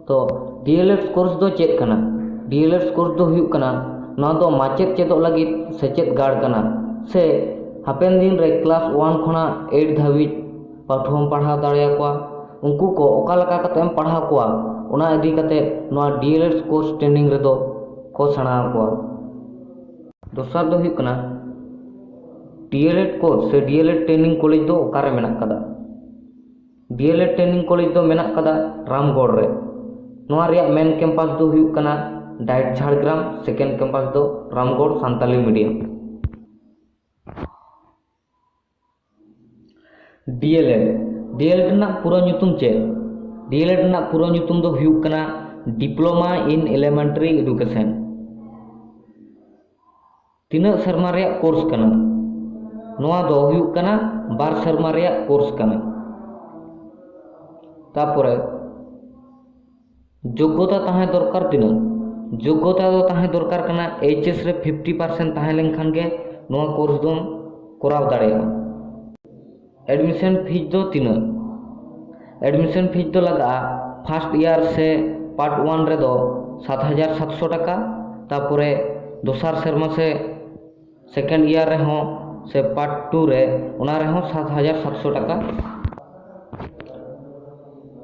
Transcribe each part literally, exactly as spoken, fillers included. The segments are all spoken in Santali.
ᱛᱚ, ᱰᱤ ᱮᱞ ᱮᱰ ᱠᱳᱨᱥ ᱫᱚ ᱪᱮᱫ ᱠᱟᱱᱟ? ᱰᱤ ᱮᱞ ᱮᱰ ᱠᱳᱨᱥ ᱫᱚ ᱦᱩᱭᱩᱜ ᱠᱟᱱᱟ, ᱱᱚᱣᱟ ᱫᱚ ᱢᱟᱪᱮᱫ ᱪᱮᱫᱚᱜ ᱞᱟᱹᱜᱤᱫ ᱥᱮᱪᱮᱫ ᱜᱟᱲ ᱠᱟᱱᱟ, ᱥᱮ ᱦᱟᱯᱮᱱ ᱫᱤᱱ ᱨᱮ ᱠᱞᱟᱥ ᱚᱣᱟᱱ ᱠᱷᱚᱱᱟᱜ ᱮᱭᱤᱴ ᱫᱷᱟᱹᱵᱤᱡ ᱯᱟᱹᱴᱷᱩᱣᱟᱹᱢ ᱯᱟᱲᱦᱟᱣ ᱫᱟᱲᱮᱭᱟᱠᱚᱣᱟ᱾ ᱩᱱᱠᱩ ᱠᱚ ᱚᱠᱟ ᱞᱮᱠᱟ ᱠᱟᱛᱮ ᱮᱢ ᱯᱟᱲᱦᱟᱣ ᱠᱚᱣᱟ, ᱚᱱᱟ ᱤᱫᱤ ᱠᱟᱛᱮ ᱱᱚᱣᱟ ᱰᱤ ᱮᱞ ᱮᱰ ᱠᱳᱨᱥ ᱴᱨᱮᱱᱤᱝ ᱨᱮᱫᱚ ᱠᱚ ᱥᱮᱬᱟ ᱟᱠᱚᱣᱟ᱾ ᱫᱚᱥᱟᱨ ᱫᱚ ᱦᱩᱭᱩᱜ ᱠᱟᱱᱟ, ᱰᱤ ᱮᱞ ᱮᱰ ᱠᱳᱨᱥ ᱥᱮ ᱰᱤ ᱮᱞ ᱮᱰ ᱴᱨᱮᱱᱤᱝ ᱠᱚᱞᱮᱡᱽ ᱫᱚ ᱚᱠᱟᱨᱮ ᱢᱮᱱᱟᱜ ᱠᱟᱫᱟ? ᱰᱤ ᱮᱞ ᱮᱰ ᱴᱨᱮᱱᱤᱝ ᱠᱚᱞᱮᱡᱽ ᱫᱚ ᱢᱮᱱᱟᱜ ᱠᱟᱫᱟ ᱨᱟᱢᱜᱚᱲ ᱨᱮ᱾ ᱱᱚᱣᱟ ᱨᱮᱭᱟᱜ ᱢᱮᱱ ᱠᱮᱢᱯᱟᱥ ᱫᱚ ᱦᱩᱭᱩᱜ ᱠᱟᱱᱟ ᱰᱟᱭᱤᱴ ᱡᱷᱟᱲᱜᱨᱟᱢ, ᱥᱮᱠᱮᱱᱰ ᱠᱮᱢᱯᱟᱥ ᱫᱚ ᱨᱟᱢᱜᱚᱲ ᱥᱟᱱᱛᱟᱞᱤ ᱢᱤᱰᱤᱭᱟᱢ᱾ ᱰᱤ ᱮᱞ ᱮᱰ, ᱰᱤ ᱮᱞ ᱮᱰ ᱨᱮᱱᱟᱜ ᱯᱩᱨᱟᱹ ᱧᱩᱛᱩᱢ ᱪᱮᱫ? ᱰᱤ ᱮᱞ ᱮᱰ ᱨᱮᱱᱟᱜ ᱯᱩᱨᱟᱹ ᱧᱩᱛᱩᱢ ᱫᱚ ᱦᱩᱭᱩᱜ ᱠᱟᱱᱟ Diploma in Elementary Education᱾ ᱛᱤᱱᱟᱹᱜ ᱥᱮᱨᱢᱟ ᱨᱮᱭᱟᱜ ᱠᱳᱨᱥ ᱠᱟᱱᱟ? ᱱᱚᱣᱟ ᱫᱚ ᱦᱩᱭᱩᱜ ᱠᱟᱱᱟ ᱵᱟᱨ ᱥᱮᱨᱢᱟ ᱨᱮᱭᱟᱜ ᱠᱳᱨᱥ ᱠᱟᱱᱟ᱾ ᱛᱟᱯᱚᱨᱮ ᱡᱳᱜᱽᱜᱚᱛᱟ ᱛᱟᱦᱮᱸ ᱫᱚᱨᱠᱟᱨ ᱛᱤᱱᱟᱹᱜ? ᱡᱳᱜᱽᱜᱚᱛᱟ ᱫᱚ ᱛᱟᱦᱮᱸ ᱫᱚᱨᱠᱟᱨ ᱠᱟᱱᱟ, ᱮᱭᱤᱪ ᱮᱥ ᱨᱮ ᱯᱷᱤᱯᱴᱤ ᱯᱟᱨᱥᱮᱱᱴ ᱛᱟᱦᱮᱸ ᱞᱮᱱᱠᱷᱟᱱ ᱜᱮ ᱱᱚᱣᱟ ᱠᱳᱨᱥ ᱫᱚᱢ ᱠᱚᱨᱟᱣ ᱫᱟᱲᱮᱭᱟᱜᱼᱟ᱾ ᱮᱰᱢᱤᱥᱚᱱ ᱯᱷᱤᱡᱽ ᱫᱚ ᱛᱤᱱᱟᱹᱜ? ᱮᱰᱢᱤᱥᱚᱱ ᱯᱷᱤᱡᱽ ᱫᱚ ᱞᱟᱜᱟᱜᱼᱟ, ᱯᱷᱟᱥᱴ ᱤᱭᱟᱨ ᱥᱮ ᱯᱟᱨᱴ ᱚᱣᱟᱱ ᱨᱮᱫᱚ ᱥᱟᱛ ᱦᱟᱡᱟᱨ ᱥᱟᱛᱥᱚ ᱴᱟᱠᱟ, ᱛᱟᱯᱚᱨᱮ ᱫᱚᱥᱟᱨ ᱥᱮᱨᱢᱟ ᱥᱮ ᱥᱮᱠᱮᱱᱰ ᱤᱭᱟᱨ ᱨᱮᱦᱚᱸ ᱥᱮ ᱯᱟᱨᱴ ᱴᱩ ᱨᱮ, ᱚᱱᱟ ᱨᱮᱦᱚᱸ ᱥᱟᱛ ᱦᱟᱡᱟᱨ ᱥᱟᱛᱥᱚ ᱴᱟᱠᱟ,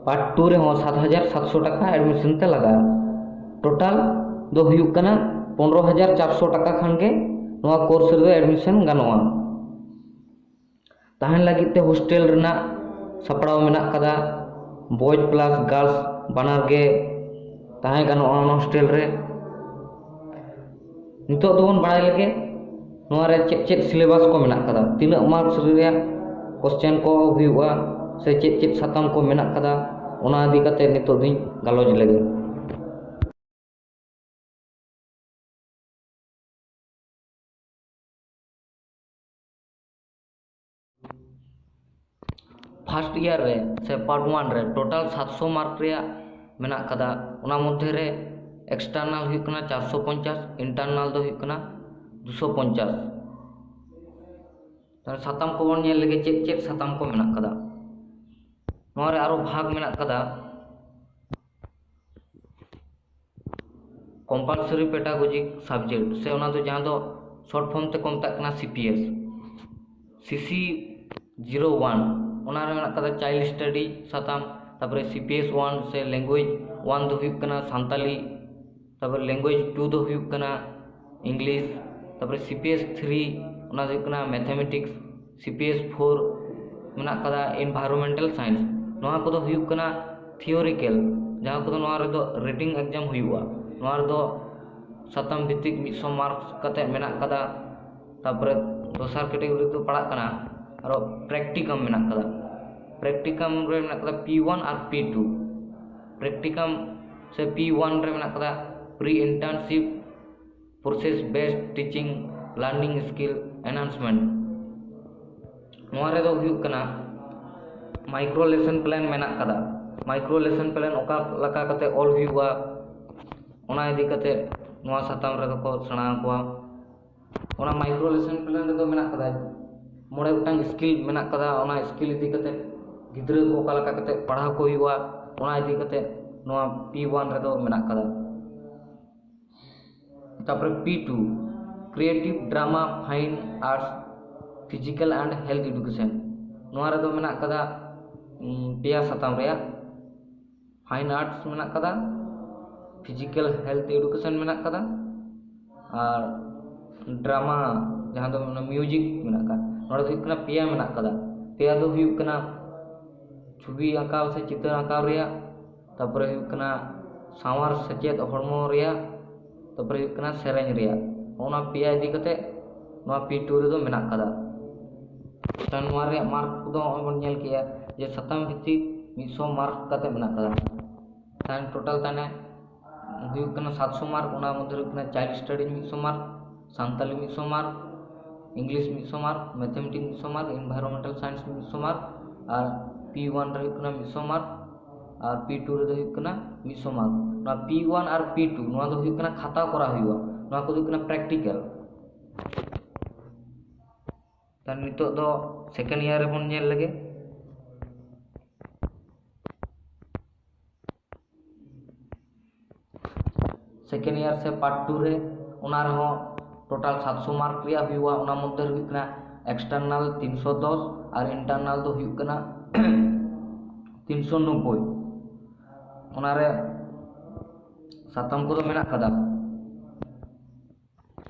ᱯᱟᱨᱴ ᱴᱩ ᱨᱮᱦᱚᱸ ᱥᱟᱛ ᱦᱟᱡᱟᱨ ᱥᱟᱛᱥᱚ ᱴᱟᱠᱟ ᱮᱰᱢᱤᱥᱚᱱ ᱛᱮ ᱞᱟᱜᱟᱜᱼᱟ᱾ ᱴᱳᱴᱟᱞ ᱫᱚ ᱦᱩᱭᱩᱜ ᱠᱟᱱᱟ ᱯᱚᱱᱨᱚ ᱦᱟᱡᱟᱨ ᱪᱟᱨᱥᱚ ᱴᱟᱠᱟ ᱠᱷᱟᱱ ᱜᱮ ᱱᱚᱣᱟ ᱠᱳᱨᱥ ᱨᱮᱫᱚ ᱮᱰᱢᱤᱥᱚᱱ ᱜᱟᱱᱚᱜᱼᱟ᱾ ᱛᱟᱦᱮᱱ ᱞᱟᱹᱜᱤᱫ ᱛᱮ ᱦᱳᱥᱴᱮᱞ ᱨᱮᱱᱟᱜ ᱥᱟᱯᱲᱟᱣ ᱢᱮᱱᱟᱜ ᱠᱟᱫᱟ, ᱵᱚᱭᱮᱡᱽ ᱯᱞᱟᱥ ᱜᱟᱨᱞᱥ ᱵᱟᱱᱟᱨ ᱜᱮ ᱛᱟᱦᱮᱸ ᱜᱟᱱᱚᱜᱼᱟ ᱚᱱᱟ ᱦᱳᱥᱴᱮᱞ ᱨᱮ᱾ ᱱᱤᱛᱚᱜ ᱫᱚᱵᱚᱱ ᱵᱟᱲᱟᱭ ᱞᱮᱜᱮ ᱱᱚᱣᱟ ᱨᱮ ᱪᱮᱫ ᱪᱮᱫ ᱥᱤᱞᱮᱵᱟᱥ ᱠᱚ ᱢᱮᱱᱟᱜ ᱠᱟᱫᱟ, ᱛᱤᱱᱟᱹᱜ ᱢᱟᱨᱠᱥ ᱨᱮᱭᱟᱜ ᱠᱚᱥᱪᱮᱱ ᱠᱚ ᱦᱩᱭᱩᱜᱼᱟ, ᱥᱮ ᱪᱮᱫ ᱪᱮᱫ ᱥᱟᱛᱟᱢ ᱠᱚ ᱢᱮᱱᱟᱜ ᱠᱟᱫᱟ, ᱚᱱᱟ ᱤᱫᱤ ᱠᱟᱛᱮ ᱱᱤᱛᱚᱜ ᱫᱚᱧ ᱜᱟᱞᱚᱪ ᱞᱮᱜᱮ᱾ ᱯᱷᱟᱥᱴ ᱤᱭᱟᱨ ᱨᱮ ᱥᱮ ᱯᱟᱨᱴ ᱳᱣᱟᱱ ᱨᱮ ᱴᱳᱴᱟᱞ ᱥᱟᱛᱥᱚ ᱢᱟᱨᱠ ᱨᱮᱭᱟᱜ ᱢᱮᱱᱟᱜ ᱠᱟᱫᱟ᱾ ᱚᱱᱟ ᱢᱚᱫᱽᱫᱷᱮ ᱨᱮ ᱮᱠᱥᱴᱟᱨᱱᱟᱞ ᱦᱩᱭᱩᱜ ᱠᱟᱱᱟ ᱪᱟᱨᱥᱚ ᱯᱚᱧᱪᱟᱥ, ᱤᱱᱴᱟᱨᱱᱟᱞ ᱫᱚ ᱦᱩᱭᱩᱜ ᱠᱟᱱᱟ ᱫᱩᱥᱚ ᱯᱚᱧᱪᱟᱥ᱾ ᱛᱟᱦᱞᱮ ᱥᱟᱛᱟᱢ ᱠᱚᱵᱚᱱ ᱧᱮᱞ ᱞᱮᱜᱮ, ᱪᱮᱫ ᱪᱮᱫ ᱥᱟᱛᱟᱢ ᱠᱚ ᱢᱮᱱᱟᱜ ᱠᱟᱫᱟ᱾ ᱱᱚᱣᱟ ᱨᱮ ᱟᱨᱚ ᱵᱷᱟᱜᱽ ᱢᱮᱱᱟᱜ ᱠᱟᱫᱟ ᱠᱚᱢᱯᱟᱞᱥᱟᱨᱤ ᱯᱮᱰᱟᱜᱚᱡᱤᱠ ᱥᱟᱵᱡᱮᱠᱴ, ᱥᱮ ᱚᱱᱟ ᱫᱚ ᱡᱟᱦᱟᱸ ᱫᱚ ᱥᱚᱨᱴ ᱯᱷᱚᱨᱢ ᱛᱮᱠᱚ ᱢᱮᱛᱟᱜ ᱠᱟᱱᱟ ᱥᱤ ᱯᱤ ᱮᱥ, ᱥᱤ ᱥᱤ ᱡᱤᱨᱳ ᱳᱣᱟᱱ᱾ ᱚᱱᱟ ᱨᱮ ᱢᱮᱱᱟᱜ ᱠᱟᱫᱟ ᱪᱟᱭᱤᱞᱰ ᱥᱴᱟᱰᱤ ᱥᱟᱛᱟᱢ᱾ ᱛᱟᱨᱯᱚᱨᱮ ᱥᱤ ᱯᱤ ᱮᱥ ᱳᱣᱟᱱ ᱥᱮ ᱞᱮᱝᱜᱩᱭᱮᱡᱽ ᱳᱣᱟᱱ ᱫᱚ ᱦᱩᱭᱩᱜ ᱠᱟᱱᱟ ᱥᱟᱱᱛᱟᱞᱤ᱾ ᱛᱟᱨᱯᱚᱨᱮ ᱞᱮᱝᱜᱩᱭᱮᱡᱽ ᱴᱩ ᱫᱚ ᱦᱩᱭᱩᱜ ᱠᱟᱱᱟ ᱤᱝᱞᱤᱥ᱾ ᱛᱟᱨᱯᱚᱨᱮ ᱥᱤ ᱯᱤ ᱮᱥ ᱛᱷᱨᱤ, ᱚᱱᱟ ᱫᱚ ᱦᱩᱭᱩᱜ ᱠᱟᱱᱟ mathematics. C P S four ᱢᱮᱱᱟᱜ ᱠᱟᱫᱟ ᱤᱱᱵᱷᱟᱭᱨᱚᱱᱢᱮᱱᱴᱟᱞ ᱥᱟᱭᱮᱱᱥ᱾ ᱱᱚᱣᱟ ᱠᱚᱫᱚ ᱦᱩᱭᱩᱜ ᱠᱟᱱᱟ ᱛᱷᱤᱭᱳᱨᱤᱠᱮᱞ, ᱡᱟᱦᱟᱸ ᱠᱚᱫᱚ ᱱᱚᱣᱟ ᱨᱮᱫᱚ ᱨᱤᱴᱤᱝ ᱮᱠᱡᱟᱢ ᱦᱩᱭᱩᱜᱼᱟ᱾ ᱱᱚᱣᱟ ᱨᱮᱫᱚ ᱥᱟᱛᱟᱢ ᱵᱷᱤᱛᱛᱤᱠ ᱢᱤᱫᱥᱚ ᱢᱟᱨᱠᱥ ᱠᱟᱛᱮ ᱢᱮᱱᱟᱜ ᱠᱟᱫᱟ᱾ ᱛᱟᱨᱯᱚᱨᱮ ᱫᱚᱥᱟᱨ ᱠᱮᱴᱮᱜᱚᱨᱤ ᱫᱚ ᱯᱟᱲᱟᱜ ᱠᱟᱱᱟ ᱟᱨᱚ ᱯᱨᱮᱠᱴᱤᱠᱟᱢ ᱢᱮᱱᱟᱜ ᱠᱟᱫᱟ᱾ ᱯᱨᱮᱠᱴᱤᱠᱟᱢ ᱨᱮ ᱢᱮᱱᱟᱜ ᱠᱟᱫᱟ ᱯᱤ ᱳᱣᱟᱱ ᱟᱨ ᱯᱤ ᱴᱩ᱾ ᱯᱨᱮᱠᱴᱤᱠᱟᱢ ᱥᱮ ᱯᱤ ᱳᱣᱟᱱ ᱨᱮ ᱢᱮᱱᱟᱜ ᱠᱟᱫᱟ pre internship, process based teaching, learning skill enhancement. ᱱᱚᱣᱟ ᱨᱮᱫᱚ ᱦᱩᱭᱩᱜ ᱠᱟᱱᱟ ᱢᱟᱭᱠᱨᱳ ᱞᱮᱥᱚᱱ ᱯᱞᱮᱱ ᱢᱮᱱᱟᱜ ᱠᱟᱫᱟ᱾ ᱢᱟᱭᱠᱨᱳ ᱞᱮᱥᱚᱱ ᱯᱞᱮᱱ ᱚᱠᱟ ᱞᱮᱠᱟ ᱠᱟᱛᱮ ᱚᱞ ᱦᱩᱭᱩᱜᱼᱟ, ᱚᱱᱟ ᱤᱫᱤ ᱠᱟᱛᱮ ᱱᱚᱣᱟ ᱥᱟᱛᱟᱢ ᱨᱮᱫᱚ ᱠᱚ ᱥᱮᱬᱟ ᱟᱠᱚᱣᱟ᱾ ᱚᱱᱟ ᱢᱟᱭᱠᱨᱳ ᱞᱮᱥᱚᱱ ᱯᱞᱮᱱ ᱨᱮᱫᱚ ᱢᱮᱱᱟᱜ ᱠᱟᱫᱟ ᱢᱚᱬᱮ ᱜᱚᱴᱟᱝ ᱥᱠᱤᱞ ᱢᱮᱱᱟᱜ ᱠᱟᱫᱟ᱾ ᱚᱱᱟ ᱥᱠᱤᱞ ᱤᱫᱤ ᱠᱟᱛᱮ ᱜᱤᱫᱽᱨᱟᱹ ᱠᱚ ᱚᱠᱟ ᱞᱮᱠᱟ ᱠᱟᱛᱮ ᱯᱟᱲᱦᱟᱣ ᱠᱚ ᱦᱩᱭᱩᱜᱼᱟ, ᱚᱱᱟ ᱤᱫᱤ ᱠᱟᱛᱮ ᱱᱚᱣᱟ ᱯᱤ ᱳᱣᱟᱱ ᱨᱮᱫᱚ ᱢᱮᱱᱟᱜ ᱠᱟᱫᱟ᱾ ᱛᱟᱨᱯᱚᱨᱮ P two, creative, drama, fine arts, physical and health education. ᱱᱚᱣᱟ ᱨᱮᱫᱚ ᱢᱮᱱᱟᱜ ᱠᱟᱫᱟ ᱩᱢ, ᱯᱮᱭᱟ ᱥᱟᱛᱟᱢ ᱨᱮᱭᱟᱜ᱾ ᱯᱷᱟᱭᱤᱱ ᱟᱨᱴᱥ ᱢᱮᱱᱟᱜ ᱠᱟᱫᱟ, ᱯᱷᱤᱡᱤᱠᱮᱞ ᱦᱮᱞᱛᱷ ᱮᱰᱩᱠᱮᱥᱚᱱ ᱢᱮᱱᱟᱜ ᱠᱟᱫᱟ, ᱟᱨ ᱰᱨᱟᱢᱟ, ᱡᱟᱦᱟᱸ ᱫᱚ ᱢᱤᱭᱩᱡᱤᱠ ᱢᱮᱱᱟᱜ ᱠᱟᱫᱟ᱾ ᱱᱚᱰᱮ ᱫᱚ ᱦᱩᱭᱩᱜ ᱠᱟᱱᱟ ᱯᱮᱭᱟ ᱢᱮᱱᱟᱜ ᱠᱟᱫᱟ᱾ ᱯᱮᱭᱟ ᱫᱚ ᱦᱩᱭᱩᱜ ᱠᱟᱱᱟ ᱪᱷᱚᱵᱤ ᱟᱸᱠᱟᱣ ᱥᱮ ᱪᱤᱛᱟᱹᱨ ᱟᱸᱠᱟᱣ ᱨᱮᱭᱟᱜ, ᱛᱟᱨᱯᱚᱨᱮ ᱦᱩᱭᱩᱜ ᱠᱟᱱᱟ ᱥᱟᱶᱟᱨ ᱥᱮᱪᱮᱫ ᱦᱚᱲᱢᱚ ᱨᱮᱭᱟᱜ, ᱛᱟᱨᱯᱚᱨᱮ ᱦᱩᱭᱩᱜ ᱠᱟᱱᱟ ᱥᱮᱨᱮᱧ ᱨᱮᱭᱟᱜ᱾ ᱚᱱᱟ ᱯᱮᱭᱟ ᱤᱫᱤ ᱠᱟᱛᱮ ᱱᱚᱣᱟ ᱯᱤ ᱴᱩ ᱨᱮᱫᱚ ᱢᱮᱱᱟᱜ ᱠᱟᱫᱟ᱾ ᱛᱟᱦᱞᱮ ᱱᱚᱣᱟ ᱨᱮᱭᱟᱜ ᱢᱟᱨᱠ ᱠᱚᱫᱚ ᱱᱚᱜᱼᱚᱭ ᱵᱚᱱ ᱧᱮᱞ ᱠᱮᱜᱼᱟ ᱡᱮ ᱥᱟᱛᱟᱢ ᱵᱷᱤᱛᱛᱤᱠ ᱢᱤᱫᱥᱚ ᱢᱟᱨᱠ ᱠᱟᱛᱮ ᱢᱮᱱᱟᱜ ᱠᱟᱫᱟ᱾ ᱛᱟᱦᱞᱮ ᱴᱳᱴᱟᱞ ᱛᱟᱦᱞᱮ ᱦᱩᱭᱩᱜ ᱠᱟᱱᱟ ᱥᱟᱛᱥᱚ ᱢᱟᱨᱠ᱾ ᱚᱱᱟ ᱢᱚᱫᱽᱫᱷᱮ ᱦᱩᱭᱩᱜ ᱠᱟᱱᱟ ᱪᱟᱭᱤᱞᱰ ᱥᱴᱟᱰᱤᱡᱽ ᱢᱤᱫᱥᱚ ᱢᱟᱨᱠ, ᱥᱟᱱᱛᱟᱞᱤ ᱢᱤᱫᱥᱚ ᱢᱟᱨᱠ, ᱤᱝᱞᱤᱥ ᱢᱤᱫᱥᱚ ᱢᱟᱨᱠ, ᱢᱮᱛᱷᱮᱢᱮᱴᱤᱠᱥ ᱢᱤᱫᱥᱚ ᱢᱟᱨᱠ, ᱤᱱᱵᱷᱟᱭᱨᱚᱱᱢᱮᱱᱴᱟᱞ ᱥᱟᱭᱮᱱᱥ ᱢᱤᱫᱥᱚ ᱢᱟᱨᱠ, ᱟᱨ ᱯᱤ ᱳᱣᱟᱱ ᱨᱮ ᱦᱩᱭᱩᱜ ᱠᱟᱱᱟ ᱢᱤᱫ ᱥᱚ ᱢᱟᱨᱠ, ᱟᱨ ᱯᱤ ᱴᱩ ᱨᱮᱫᱚ ᱦᱩᱭᱩᱜ ᱠᱟᱱᱟ ᱢᱤᱫ ᱥᱚ ᱢᱟᱨᱠ᱾ ᱱᱚᱣᱟ ᱯᱤ ᱳᱣᱟᱱ ᱟᱨ ᱯᱤ ᱴᱩ, ᱱᱚᱣᱟ ᱫᱚ ᱦᱩᱭᱩᱜ ᱠᱟᱱᱟ ᱠᱷᱟᱛᱟ ᱠᱚᱨᱟᱣ ᱦᱩᱭᱩᱜᱼᱟ, ᱱᱚᱣᱟ ᱠᱚᱫᱚ ᱦᱩᱭᱩᱜ ᱠᱟᱱᱟ ᱯᱨᱮᱠᱴᱤᱠᱮᱞ᱾ ᱛᱟᱦᱞᱮ ᱱᱤᱛᱚᱜ ᱫᱚ ᱥᱮᱠᱮᱱᱰ ᱤᱭᱟᱨ ᱨᱮᱵᱚᱱ ᱧᱮᱞ ᱞᱮᱜᱮ᱾ ᱥᱮᱠᱮᱱᱰ ᱤᱭᱟᱨ ᱥᱮ ᱯᱟᱨᱴ ᱴᱩ ᱨᱮ, ᱚᱱᱟ ᱨᱮᱦᱚᱸ ᱴᱳᱴᱟᱞ ᱥᱟᱛᱥᱚ ᱢᱟᱨᱠ ᱨᱮᱭᱟᱜ ᱦᱩᱭᱩᱜᱼᱟ᱾ ᱚᱱᱟ ᱢᱚᱫᱽᱫᱷᱮ ᱨᱮ ᱦᱩᱭᱩᱜ ᱠᱟᱱᱟ ᱮᱠᱥᱴᱟᱨᱱᱟᱞ ᱛᱤᱱᱥᱚ ᱫᱚᱥ ᱟᱨ ᱤᱱᱴᱟᱨᱱᱟᱞ ᱫᱚ ᱦᱩᱭᱩᱜ ᱠᱟᱱᱟ ᱛᱤᱱᱥᱚ ᱱᱚᱵᱵᱳᱭ᱾ ᱚᱱᱟᱨᱮ ᱥᱟᱛᱟᱢ ᱠᱚᱫᱚ ᱢᱮᱱᱟᱜ ᱠᱟᱫᱟ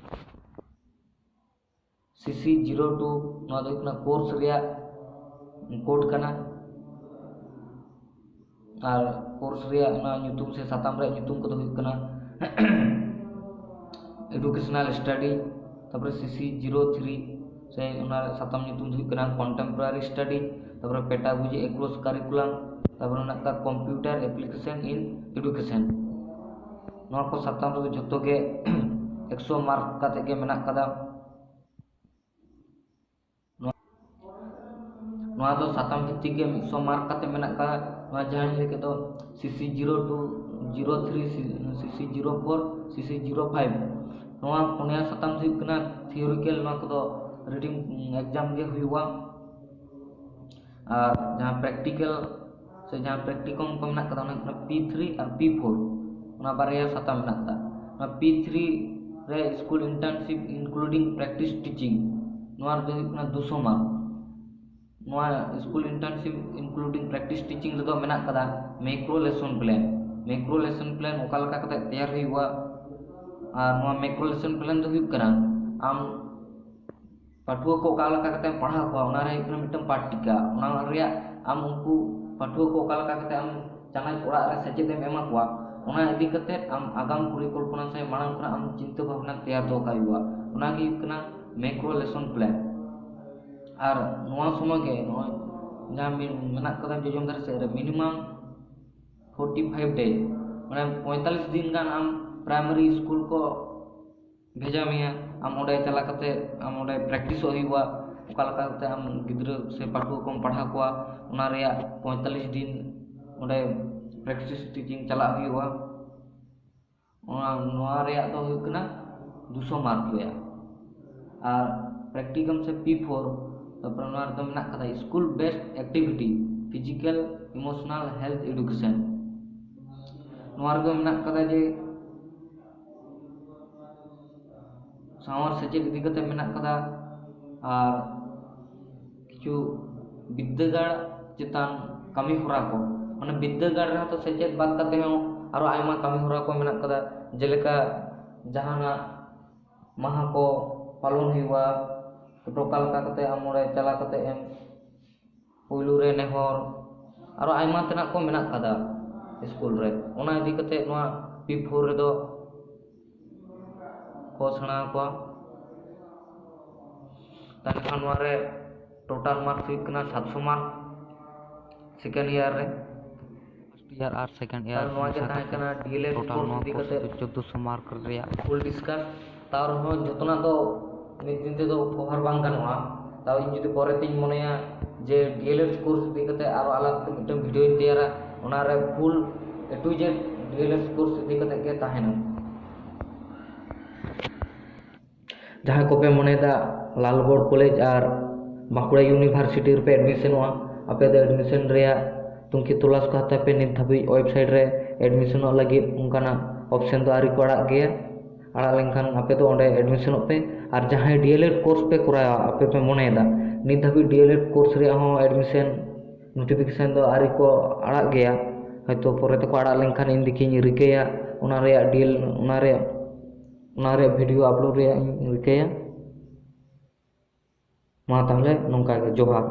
ᱥᱤ ᱥᱤ ᱡᱤᱨᱳ ᱴᱩ, ᱱᱚᱣᱟ ᱫᱚ ᱦᱩᱭᱩᱜ ᱠᱟᱱᱟ ᱠᱳᱨᱥ ᱨᱮᱭᱟᱜ ᱠᱳᱰ ᱠᱟᱱᱟ᱾ ᱟᱨ ᱠᱳᱨᱥ ᱨᱮᱭᱟᱜ ᱚᱱᱟ ᱧᱩᱛᱩᱢ ᱥᱮ ᱥᱟᱛᱟᱢ ᱨᱮᱭᱟᱜ ᱧᱩᱛᱩᱢ ᱠᱚᱫᱚ ᱦᱩᱭᱩᱜ ᱠᱟᱱᱟ ᱮᱰᱩᱠᱮᱥᱚᱱᱟᱞ ᱥᱴᱟᱰᱤ, ᱛᱟᱨᱯᱚᱨᱮ ᱥᱤ ᱥᱤ ᱡᱤᱨᱳ ᱛᱷᱨᱤ, ᱥᱮ ᱚᱱᱟ ᱨᱮᱭᱟᱜ ᱥᱟᱛᱟᱢ ᱧᱩᱛᱩᱢ ᱫᱚ ᱦᱩᱭᱩᱜ ᱠᱟᱱᱟ ᱠᱚᱱᱴᱮᱢᱯᱳᱨᱟᱨᱤ ᱥᱴᱟᱰᱤ, ᱛᱟᱨᱯᱚᱨᱮ ᱯᱮᱰᱟᱜᱚᱡᱤ ᱮᱠᱨᱚᱥ ᱠᱟᱨᱤᱠᱩᱞᱟᱢ, ᱛᱟᱨᱯᱚᱨᱮ ᱢᱮᱱᱟᱜ ᱠᱟᱫᱟ ᱠᱚᱢᱯᱤᱭᱩᱴᱟᱨ ᱮᱯᱞᱤᱠᱮᱥᱚᱱ ᱤᱱ ᱮᱰᱩᱠᱮᱥᱚᱱ᱾ ᱱᱚᱣᱟ ᱠᱚ ᱥᱟᱛᱟᱢ ᱨᱮᱫᱚ ᱡᱷᱚᱛᱚ ᱜᱮ ᱮᱠᱥᱚ ᱢᱟᱨᱠ ᱠᱟᱛᱮ ᱜᱮ ᱢᱮᱱᱟᱜ ᱠᱟᱫᱟ᱾ ᱱᱚᱣᱟ ᱫᱚ ᱥᱟᱛᱟᱢ ᱵᱷᱤᱛᱛᱤᱠ ᱜᱮ ᱢᱤᱫ ᱥᱚ ᱢᱟᱨᱠ ᱠᱟᱛᱮ ᱢᱮᱱᱟᱜ ᱠᱟᱫᱟ᱾ ᱱᱚᱣᱟ ᱡᱟᱦᱟᱸᱧ ᱞᱟᱹᱭ ᱠᱮᱫ ᱫᱚ ᱥᱤ ᱥᱤ ᱡᱤᱨᱳ ᱴᱩ, ᱡᱤᱨᱳ ᱛᱷᱨᱤ, ᱥᱤ ᱥᱤ ᱡᱤᱨᱳ ᱯᱷᱳᱨ, ᱥᱤ ᱥᱤ ᱡᱤᱨᱳ ᱯᱷᱟᱭᱤᱵᱷ, ᱱᱚᱣᱟ ᱯᱩᱱᱭᱟ ᱥᱟᱛᱟᱢ ᱫᱚ ᱦᱩᱭᱩᱜ ᱠᱟᱱᱟ ᱛᱷᱤᱭᱳᱨᱤᱠᱮᱞ, ᱱᱚᱣᱟ ᱠᱚᱫᱚ ᱨᱤᱴᱤᱱ ᱮᱠᱡᱟᱢ ᱜᱮ ᱦᱩᱭᱩᱜᱼᱟ᱾ ᱟᱨ ᱡᱟᱦᱟᱸ ᱯᱨᱮᱠᱴᱤᱠᱮᱞ ᱥᱮ ᱡᱟᱦᱟᱸ ᱯᱨᱮᱠᱴᱤᱠᱚᱢ ᱠᱚ ᱢᱮᱱᱟᱜ ᱠᱟᱫᱟ, ᱚᱱᱟ ᱦᱩᱭᱩᱜ ᱠᱟᱱᱟ ᱯᱤ ᱛᱷᱨᱤ ᱟᱨ ᱯᱤ ᱯᱷᱳᱨ, ᱚᱱᱟ ᱵᱟᱨᱭᱟ ᱥᱟᱛᱟᱢ ᱢᱮᱱᱟᱜ ᱠᱟᱫᱟ᱾ ᱚᱱᱟ ᱯᱤ ᱛᱷᱨᱤ ᱨᱮ ᱥᱠᱩᱞ ᱤᱱᱴᱟᱨᱱᱥᱤᱯ ᱤᱱᱠᱞᱩᱰᱤᱝ ᱯᱨᱮᱠᱴᱤᱥ ᱴᱤᱪᱤᱝ, ᱱᱚᱣᱟ ᱨᱮᱫᱚ ᱦᱩᱭᱩᱜ ᱠᱟᱱᱟ ᱫᱩᱥᱚ ᱢᱟᱨᱠ᱾ ᱱᱚᱣᱟ ᱥᱠᱩᱞ ᱤᱱᱴᱟᱨᱱᱥᱤᱯ ᱤᱱᱠᱞᱩᱰᱤᱝ ᱯᱨᱮᱠᱴᱤᱥ ᱴᱤᱪᱤᱝ ᱨᱮᱫᱚ ᱢᱮᱱᱟᱜ ᱠᱟᱫᱟ ᱢᱮᱠᱨᱳ ᱞᱮᱥᱚᱱ ᱯᱞᱮᱱ᱾ ᱢᱮᱠᱨᱳ ᱞᱮᱥᱚᱱ ᱯᱞᱮᱱ ᱚᱠᱟ ᱞᱮᱠᱟ ᱠᱟᱛᱮ ᱛᱮᱭᱟᱨ ᱦᱩᱭᱩᱜᱼᱟ? ᱟᱨ ᱱᱚᱣᱟ ᱢᱮᱠᱨᱳ ᱞᱮᱥᱚᱱ ᱯᱞᱮᱱ ᱫᱚ ᱦᱩᱭᱩᱜ ᱠᱟᱱᱟ ᱟᱢ ᱯᱟᱹᱴᱷᱩᱣᱟᱹ ᱠᱚ ᱚᱠᱟ ᱞᱮᱠᱟ ᱠᱟᱛᱮᱢ ᱯᱟᱲᱦᱟᱣ ᱠᱚᱣᱟ, ᱚᱱᱟ ᱨᱮ ᱦᱩᱭᱩᱜ ᱠᱟᱱᱟ ᱢᱤᱫᱴᱟᱝ ᱯᱟᱴ ᱴᱤᱠᱟ᱾ ᱚᱱᱟ ᱨᱮᱭᱟᱜ ᱟᱢ ᱩᱱᱠᱩ ᱯᱟᱹᱴᱷᱩᱣᱟᱹ ᱠᱚ ᱚᱠᱟ ᱞᱮᱠᱟ ᱠᱟᱛᱮ ᱟᱢ ᱪᱟᱱᱟᱪ ᱚᱲᱟᱜ ᱨᱮ ᱥᱮᱪᱮᱫ ᱮᱢ ᱮᱢᱟ ᱠᱚᱣᱟ, ᱚᱱᱟ ᱤᱫᱤ ᱠᱟᱛᱮ ᱟᱢ ᱟᱜᱟᱢ ᱯᱚᱨᱤᱠᱚᱞᱯᱚᱱᱟ ᱥᱮ ᱢᱟᱲᱟᱝ ᱠᱷᱚᱱᱟᱜ ᱟᱢ ᱪᱤᱱᱛᱟᱹ ᱵᱷᱟᱵᱽᱱᱟ ᱛᱮᱭᱟᱨ ᱫᱚᱦᱚ ᱠᱟᱜ ᱦᱩᱭᱩᱜᱼᱟ᱾ ᱚᱱᱟ ᱜᱮ ᱦᱩᱭᱩᱜ ᱠᱟᱱᱟ ᱢᱮᱠᱨᱳ ᱞᱮᱥᱚᱱ ᱯᱞᱮᱱ᱾ ᱟᱨ ᱱᱚᱣᱟ ᱥᱚᱢᱚᱭ ᱜᱮ ᱱᱚᱜᱼᱚᱭ ᱡᱟᱦᱟᱸ ᱢᱮᱱ-, ᱢᱮᱱᱟᱜ ᱠᱟᱫᱟ ᱡᱚᱡᱚᱢ ᱫᱷᱟᱨᱮ ᱥᱮᱫ ᱨᱮ ᱢᱤᱱᱤᱢᱟᱢ ᱯᱷᱳᱨᱴᱤ ᱯᱷᱟᱭᱤᱵᱷ ᱰᱮᱡᱽ, ᱢᱟᱱᱮ ᱯᱚᱸᱭᱛᱟᱞᱞᱤᱥ ᱫᱤᱱ ᱜᱟᱱ ᱟᱢ ᱯᱨᱟᱭᱢᱟᱨᱤ ᱥᱠᱩᱞ ᱠᱚ ᱵᱷᱮᱡᱟ ᱢᱮᱭᱟ᱾ ᱟᱢ ᱚᱸᱰᱮ ᱪᱟᱞᱟᱣ ᱠᱟᱛᱮ ᱟᱢ ᱚᱸᱰᱮ ᱯᱨᱮᱠᱴᱤᱥᱚᱜ ᱦᱩᱭᱩᱜᱼᱟ᱾ ᱚᱠᱟ ᱞᱮᱠᱟ ᱠᱟᱛᱮ ᱟᱢ ᱜᱤᱫᱽᱨᱟᱹ ᱥᱮ ᱯᱟᱹᱴᱷᱩᱣᱟᱹ ᱠᱚᱢ ᱯᱟᱲᱦᱟᱣ ᱠᱚᱣᱟ, ᱚᱱᱟ ᱨᱮᱭᱟᱜ ᱯᱚᱸᱭᱛᱟᱞᱤᱥ ᱫᱤᱱ ᱚᱸᱰᱮ practice teaching ᱪᱟᱞᱟᱜ ᱦᱩᱭᱩᱜᱼᱟ᱾ ᱚᱱᱟ, ᱱᱚᱣᱟ ᱨᱮᱭᱟᱜ ᱫᱚ ᱦᱩᱭᱩᱜ ᱠᱟᱱᱟ ᱫᱩᱥᱚ mark ᱨᱮᱭᱟᱜ᱾ ᱟᱨ practicum ᱥᱮ P four, ᱛᱟᱨᱯᱚᱨᱮ ᱱᱚᱣᱟ ᱨᱮᱫᱚ ᱢᱮᱱᱟᱜ ᱠᱟᱫᱟ school based activity, physical, emotional, health education᱾ ᱱᱚᱣᱟ ᱨᱮᱫᱚ ᱢᱮᱱᱟᱜ ᱠᱟᱫᱟ ᱡᱮ ᱥᱟᱶᱟᱨ ᱥᱮᱪᱮᱫ ᱤᱫᱤ ᱠᱟᱛᱮ ᱢᱮᱱᱟᱜ ᱠᱟᱫᱟ, ᱟᱨ ᱠᱤᱪᱷᱩ ᱵᱤᱫᱽᱫᱟᱹᱜᱟᱲ ᱪᱮᱛᱟᱱ ᱠᱟᱹᱢᱤ ᱦᱚᱨᱟ ᱠᱚ, ᱢᱟᱱᱮ ᱵᱤᱫᱽᱫᱟᱹᱜᱟᱲ ᱨᱮᱦᱚᱸ ᱛᱚ ᱥᱮᱪᱮᱫ ᱵᱟᱫ ᱠᱟᱛᱮ ᱦᱚᱸ ᱟᱨᱚ ᱟᱭᱢᱟ ᱠᱟᱹᱢᱤ ᱦᱚᱨᱟ ᱠᱚ ᱢᱮᱱᱟᱜ ᱠᱟᱫᱟ, ᱡᱮᱞᱮᱠᱟ ᱡᱟᱦᱟᱱᱟᱜ ᱢᱟᱦᱟ ᱠᱚ ᱯᱟᱞᱚᱱ ᱦᱩᱭᱩᱜᱼᱟ, ᱚᱠᱟ ᱞᱮᱠᱟ ᱠᱟᱛᱮ ᱟᱢ ᱚᱸᱰᱮ ᱪᱟᱞᱟᱣ ᱠᱟᱛᱮ ᱮᱢ ᱯᱩᱭᱞᱩ ᱨᱮ ᱱᱮᱦᱚᱨ, ᱟᱨᱚ ᱟᱭᱢᱟ ᱛᱮᱱᱟᱜ ᱠᱚ ᱢᱮᱱᱟᱜ ᱠᱟᱫᱟ ᱥᱠᱩᱞ ᱨᱮ᱾ ᱚᱱᱟ ᱤᱫᱤ ᱠᱟᱛᱮ ᱱᱚᱣᱟ P four ᱨᱮᱫᱚ ᱠᱚ ᱥᱮᱬᱟ ᱟᱠᱚᱣᱟ᱾ ᱛᱟᱦᱚᱞᱮ ᱠᱷᱟᱱ ᱱᱚᱣᱟ ᱨᱮ total marks ᱦᱩᱭᱩᱜ ᱠᱟᱱᱟ ᱥᱟᱛᱥᱚ mark second year ᱨᱮ᱾ First year ᱟᱨ second year ᱟᱨ ᱱᱚᱣᱟ ᱜᱮ ᱢᱮᱥᱟ ᱛᱟᱦᱮᱸ ᱠᱟᱛᱮ ᱠᱟᱱᱟ D L Ed total course ᱱᱚᱣᱟ ᱤᱫᱤ course ᱠᱟᱛᱮ᱾ ᱫᱚ ᱪᱳᱫᱽᱫᱳᱥᱚ mark ᱨᱮᱭᱟᱜ full discuss᱾ ᱛᱟᱣ ᱨᱮᱦᱚᱸ ᱡᱚᱛᱚᱱᱟᱜ ᱫᱚ ᱢᱤᱫ ᱫᱤᱱ ᱛᱮᱫᱚ cover ᱵᱟᱝ ᱜᱟᱱᱚᱜᱼᱟ᱾ ᱛᱟᱣ ᱤᱧ ᱡᱩᱫᱤ ᱯᱚᱨᱮ ᱛᱤᱧ ᱢᱚᱱᱮᱭᱟ ᱡᱮ D L Ed course ᱤᱫᱤ ᱠᱟᱛᱮ ᱟᱨᱚ ᱟᱞᱟᱫᱟ ᱛᱮ ᱢᱤᱫᱴᱟᱝ video ᱤᱧ ᱛᱮᱭᱟᱨᱟ, ᱚᱱᱟ ᱨᱮ full A to Z D L Ed course ᱤᱫᱤ ᱠᱟᱛᱮ ᱜᱮ ᱛᱟᱦᱮᱱᱟ᱾ ᱡᱟᱦᱟᱸᱭ ᱠᱚᱯᱮ ᱢᱚᱱᱮᱭᱮᱫᱟ ᱞᱟᱞᱜᱚᱲ ᱠᱚᱞᱮᱡᱽ ᱟᱨ ᱵᱟᱸᱠᱩᱲᱟ ᱤᱭᱩᱱᱤᱵᱷᱟᱨᱥᱤᱴᱤ ᱨᱮᱯᱮ admission ᱚᱜᱼᱟ, ᱟᱯᱮ ᱫᱚ admission ᱨᱮᱭᱟᱜ ᱛᱩᱝᱠᱷᱤ ᱛᱚᱞᱟᱥ ᱠᱚ ᱦᱟᱛᱟᱣ ᱯᱮ᱾ ᱱᱤᱛ ᱫᱷᱟᱹᱵᱤᱡ website ᱨᱮ admission ᱚᱜ ᱞᱟᱹᱜᱤᱫ ᱚᱱᱠᱟᱱᱟᱜ option ᱫᱚ ᱟᱹᱣᱨᱤ ᱠᱚ ᱟᱲᱟᱜ ᱜᱮᱭᱟ᱾ ᱟᱲᱟᱜ ᱞᱮᱱᱠᱷᱟᱱ ᱟᱯᱮ ᱫᱚ ᱚᱸᱰᱮ admission ᱚᱜ ᱯᱮ᱾ ᱟᱨ ᱡᱟᱦᱟᱸᱭ D L Ed course ᱯᱮ ᱠᱚᱨᱟᱣᱟ, ᱟᱯᱮ ᱯᱮ ᱢᱚᱱᱮᱭᱮᱫᱟ, ᱱᱤᱛ ᱫᱷᱟᱹᱵᱤᱡ D L Ed course ᱨᱮᱭᱟᱜ ᱦᱚᱸ admission notification ᱫᱚ ᱟᱹᱣᱨᱤ ᱠᱚ ᱟᱲᱟᱜ ᱜᱮᱭᱟ, ᱦᱚᱭᱛᱳ ᱯᱚᱨᱮ ᱛᱮᱠᱚ ᱟᱲᱟᱜ ᱞᱮᱱᱠᱷᱟᱱ ᱤᱧ ᱫᱮᱠᱷᱤᱧ ᱨᱤᱠᱟᱹᱭᱟ ᱚᱱᱟ ᱨᱮᱭᱟᱜ D L, ᱚᱱᱟ ᱨᱮᱭᱟᱜ, ᱚᱱᱟ ᱨᱮᱭᱟᱜ video upload ᱨᱮᱭᱟᱜ ᱤᱧ ᱨᱤᱠᱟᱹᱭᱟ᱾ ᱢᱟ ᱛᱟᱦᱚᱞᱮ ᱱᱚᱝᱠᱟ ᱜᱮ, ᱡᱚᱦᱟᱨ᱾